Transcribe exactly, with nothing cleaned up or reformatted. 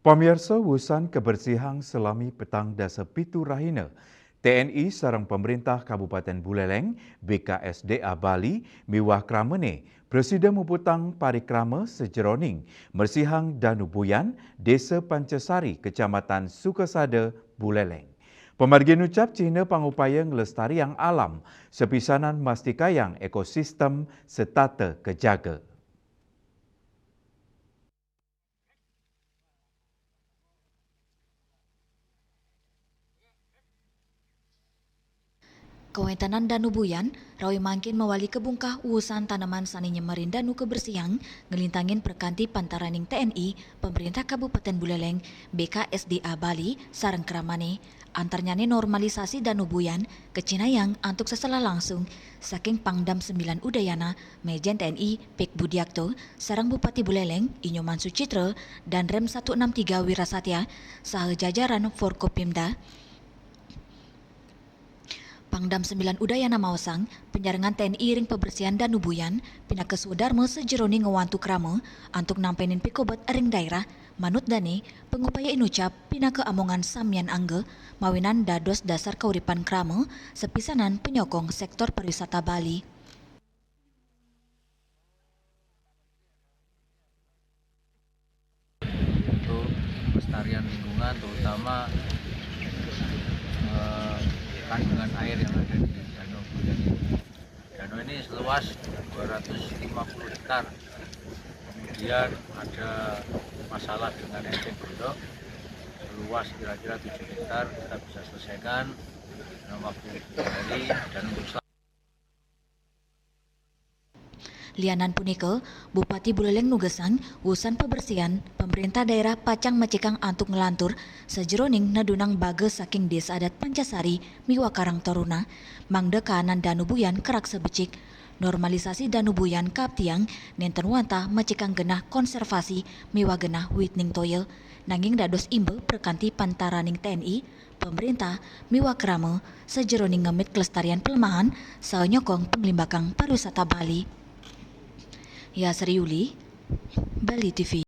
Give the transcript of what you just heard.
Pamiarsa, wusan kebersihang selami petang dasa pitu rahina, T N I sareng Pemerintah Kabupaten Buleleng, B K S D A Bali, miwah kramene, prasida muputang parikrama sajeroning mersihang Danu Buyan, Desa Pancasari, Kecamatan Sukasada, Buleleng. Pamargi nucap cihna pangupaya nglestariang alam, sapisanan mastikayang ekosistem setata kajaga. Kawentenan Danu Buyan rawi mangkin mawali kabungkah wusan taneman sane nyemerin danu kebersihan nglintangin prakanti pantaraning T N I, Pemerintah Kabupaten Buleleng, B K S D A Bali, sareng kramane. Antarnyane normalisasi Danu Buyan kacinayang antuk seselah langsung saking Pangdam sembilan Udayana, Mejen T N I Pik Budiakto, sareng Bupati Buleleng, I Nyoman Sucitra, Danrem satu enam tiga Wirasatya, saha jajaran Forkopimda. Pangdam sembilan Udayana maosang, panyarengan T N I ring pabersihan Danu Buyan pinaka swadarma sajeroning ngwantu krama antuk nampenin pikobet ring daerah. Manut dane, pangupaya inucap pinaka amongan samian angga mawinan dados dasar kauripan krama, sapisanan panyokong sektor pariwisata Bali. Untuk pelestarian lingkungan, terutama eh, kandungan air yang ada di Danau Buyan ini. Danau ini seluas dua ratus lima puluh hektar. Kemudian ada masalah dengan eceng gondok, seluas kira-kira tujuh hektar, kita bisa selesaikan dalam waktu tiga hari. Dan untuk Lianan punika, Bupati Buleleng nugesang, wusan pabersihan, pemerintah daerah pacang mecikang antuk nglantur sajeroning nedunang baga saking Desa Adat Pancasari miwah Karang Taruna, mangda kaanan Danu Buyan karaksa becik. Normalisasi Danu Buyan kaaptiang nenten wantah mecikang genah konservasi miwah genah witning toya, nanging dados imba prakanti pantaraning T N I, pemerintah, miwah krama sajeroning ngemit kelestarian palemahan saha nyokong panglimbakang pariwisata Bali. Yasri Yuli, Bali T V.